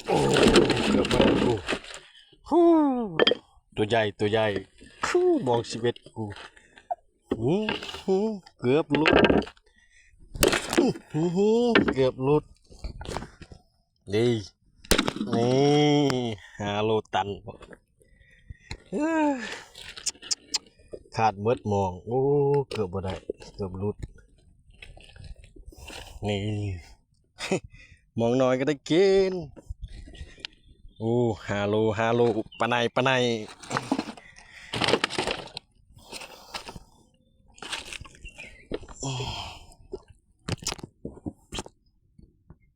ໂອ້ ເກືອບໝົດກູ. ຫູ ຕົວໃຫຍ່ ຕົວໃຫຍ່. ຫູ ມອງສິບເອັດກູ. ຫື ຫື ເກືອບຫຼຸດ. ຫື ຫື ເກືອບຫຼຸດ. ນີ້ ນີ້ ຫ້າໂລຕັນ. ເອີ ຂາດໝົດມອງ. ໂອ້ ເກືອບບໍ່ໄດ້ ເກືອບຫຼຸດ. ນີ້ ມອງໜ້ອຍກໍໄດ້ກິນ. ໂອ້ ຫ້າໂລ ຫ້າໂລ ປາໄນ ປາໄນ.